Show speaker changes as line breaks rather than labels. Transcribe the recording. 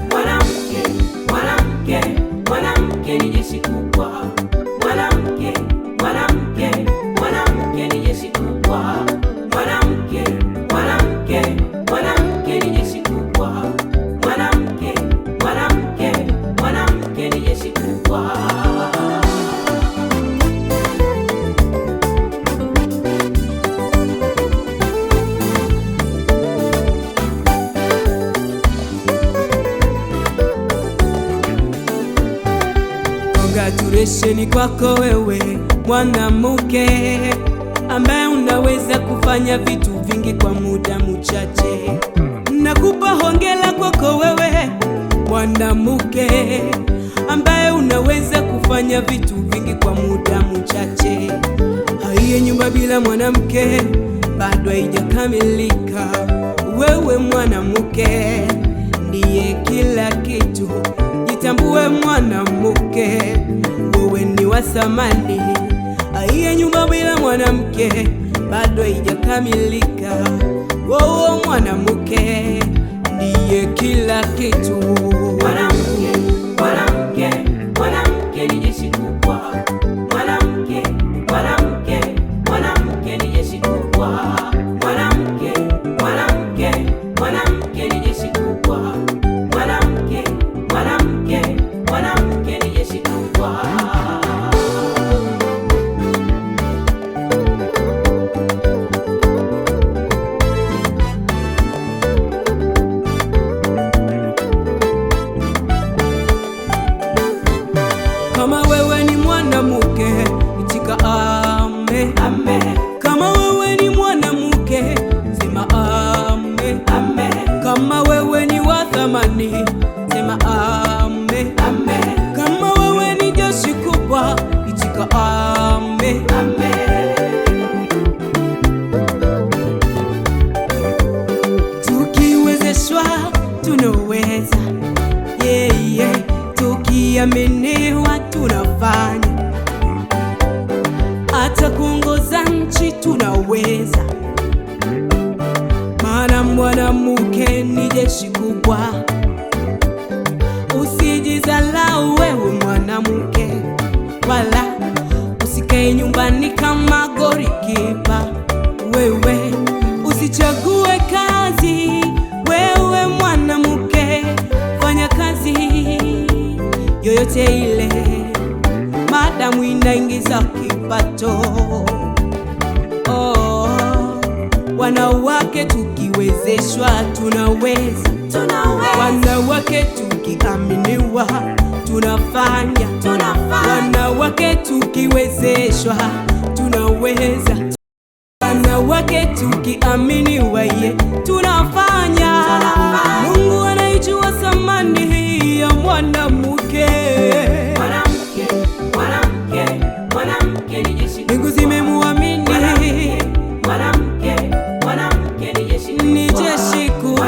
Mwanamke, mwanamke, mwanamke ni jeshi kubwa. Mwanamke, mwanamke, mwanamke ni jeshi kubwa. Mwanamke, mwanamke, mwanamke ni jeshi kubwa. Mwanamke, mwanamke, mwanamke ni jeshi kubwa.
Congratulations kwako wewe mwanamke ambaye unaweza kufanya vitu vingi kwa muda mchache. Nakupa hongera kwako wewe mwanamke ambaye unaweza kufanya vitu vingi kwa muda mchache. Haiye nyumba bila mwanamke bado haijakamilika. Wewe mwanamke ndiye kila kitu. Jitambue mwanamke, wewe ni wa thamani. Aiye nyumba bila mwanamke bado haijakamilika. Wewe mwanamke ndiye kila kitu.
Mwanamke, mwanamke, mwanamke ni jeshi kubwa. Mwanamke, mwanamke, mwanamke ni jeshi kubwa. Mwanamke, mwanamke, mwanamke ni jeshi kubwa. Mwanamke, mwanamke, mwanamke ni jeshi kubwa.
Kama wewe ni mwanamke, itika ame.
Ame,
Kama wewe ni mwanamke, sema ame.
ame,
Kama wewe ni wa thamani, sema ame.
ame,
Kama wewe ni jeshi kubwa, itika ame.
ame.
Tukiwezeshwa tunaweza, yeah, yeah. Tukiaminiwa tunafanya, hata kuongoza nchi tunaweza, maana mwanamke ni jeshi kubwa. Usijizalau wewe mwanamke, wala usikae nyumbani kama gorikipa. Wewe usichague kazi, wewe mwanamke, fanya kazi yoyote ile, madamu inaingiza kipato. Oh, wanawake tukiwezeshwa tunaweza,
Tunaweza,
wanawake tukiaminiwa tunafanya,
tunafanya.
wanawake tukiwezeshwa tunaweza, wanawake tukiaminiwa ye tunafanya.
Tunafanya.
Mungu anaijua thamani ya mwanamke.
Mwanamke, mwanamke, mwanamke ni jeshi
Mbingu
kubwa.
zimemuamini,
Mwanamke, mwanamke, mwanamke ni jeshi kubwa.
ni jeshi kubwa.